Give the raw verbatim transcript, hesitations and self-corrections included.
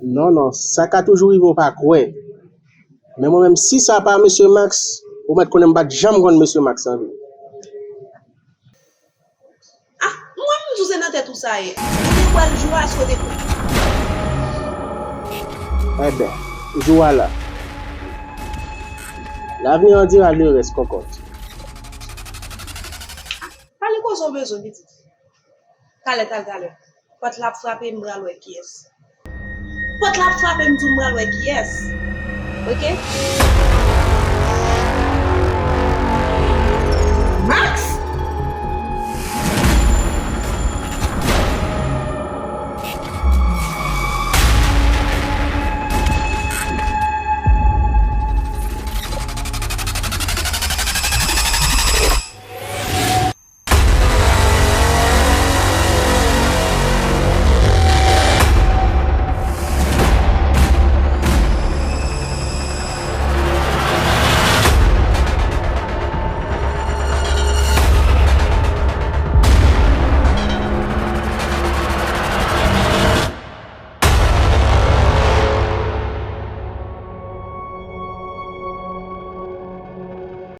Non, non, sa ka toujou rive w pa kwè. Men mwen menm, si sa pa Mesye Max, ou mèt konnen m pa t janm konn Mesye Max anvi. Ah, mwen menm tou se nan tèt ou sa ye. Ou te kwè l jou a, èske w te kwè? Enben, jou a la. L'avenir en dira le reste, kòkòt. Pale koze w bezwen, pitit. Talè, talè, talè. Pòt la ap frape, m pral wè kiyès. Pòt la ap frape, m di w m pral wè kiyès. Oke?